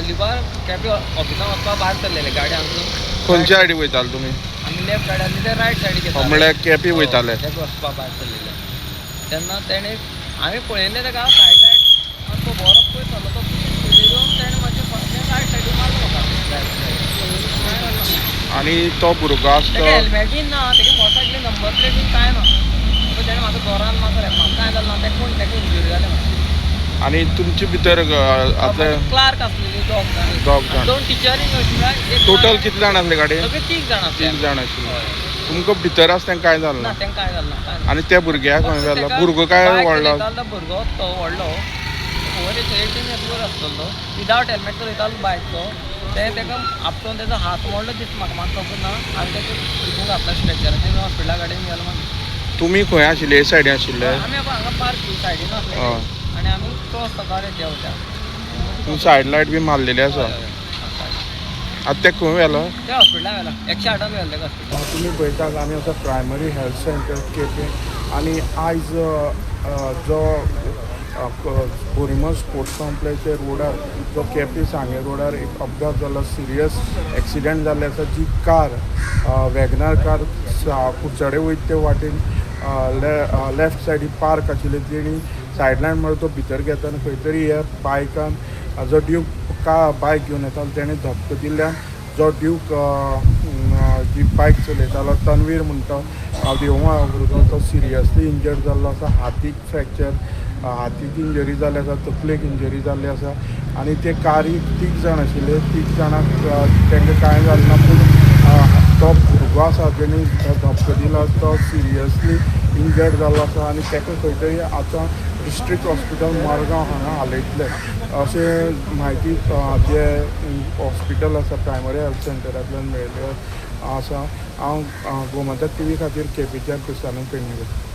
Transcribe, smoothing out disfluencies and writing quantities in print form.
गालिबार केंपे ऑफिसान वचपाक भायर सरलेले गाडी हांगसून. खंयच्या सायडी वयताले तुमी? आमी लेफ्ट सायड आसली, ते रायट सायडीक येता. म्हणल्यार केपी वयताले? केपे वचपाक भायर सरलेले तेन्ना तेणें आमी पळयलें ताका सायड लायट, तो बरो पयस सरलो. तो येवन तेणें मातशें रायट सायडीन मारलो म्हाका, रायट सायडीन. आनी तो भुरगो आसा तेका तो हेल्मेट बीन ना, तेगे मोटरसायकली नंबर प्लेट बीन कांय ना. सो तेणें म्हाका जोरान मारलें, म्हाका कांय जालें ना, तेका पूण तेका इंजुरी जालें मातशी. आनी तुमचे भितर आपले क्लार्क आसलेली दोग जाण. दोग जाण. आनी दोन टिचरी म्हळ्यार एक टोटल clerk. कितले जाण आसले गाडयेन? सगळे तीग जाण आसले. तीग जाण आशिल्ले. हय. तुमकां भितर आसतना तांकां कांय जालें ना. ना? तांकां कांय जालें ना, कांय ना. आनी त्या भुरग्याक खंय फक्त व्हेलो? तेका भुरगो काय बायक व्हडलो? चलयतालो तो भुरगो, तो व्हडलो वयर 18 इयर्स वयर आसतलो. तो विदावट हेल्मेट चलयतालो बायक. तो ते ताका आपटोन तेजो हात मोडलो दिसता म्हाका, म्हाका खबर ना. आनी ताका हितून घातला स्ट्रेचराचेर, हॉस्पिटला गाडयेन गेलो मागीर. तुमी खंय आशिल्ले? हे सायडीन आशिल्ले? आमी हांगा पार्क सायडीन आसले आनी आमी क्रॉस जाताले देंवत्या. सायड लायट बी मारलेली आसा. हय, हय, हय. आतां ते खंय व्हेलो? ते हॉस्पिटलान व्हेला, 108 व्हेलें ताका हॉस्पिटलान. तुमी पळयतात, आमी आसा प्रायमरी हेल्थ सेंटर केपें आनी आयज जो बोरीमल स्पोर्ट्स कॉम्प्लेक्सच्या रोडार, जो केपें सांगें रोडार एक अपघात जालो, सिरियस एक्सिडंट जाल्ले आसा. जी कार, वॅगनार कार कुडचडे वयता ते वाटेन लेफ्ट सायडी पार्क आशिल्ली, तेणी सायडलायन म्हणून तो भितर घेता आनी खंय तरी ह्या बायकान जो ड्यूक का बायक घेवन येतालो तेणें धपको दिल्ल्यान जो ड्यूक जी बायक चलयतालो, तन्वीर म्हणटा देवळा भुरगो, तो सिरियसली इंजर्ड जाल्लो आसा. हातीक फ्रॅक्चर, हातीक इंजरी जाल्ली आसा, तकलेक इंजरी जाल्ली आसा. आनी ते कारीक तीग जाण आशिल्ले, तीग जाणांक तांकां कांय जालें ना, पूण तो भुरगो आसा तेणी धपको दिला तो सिरियसली इंजर्ड जाल्लो आसा आनी ताका खंय तरी आतां डिस्ट्रिक्ट हॉस्पिटल मडगांव हांगा हालयतले अशें म्हायती जे हॉस्पिटल आसा प्रायमरी हेल्थ सेंटरांतल्यान मेळिल्ली आसा. हांव गोमंतक टीव्ही खातीर केपेंच्यान क्रिस्तानंद पेडणेकर.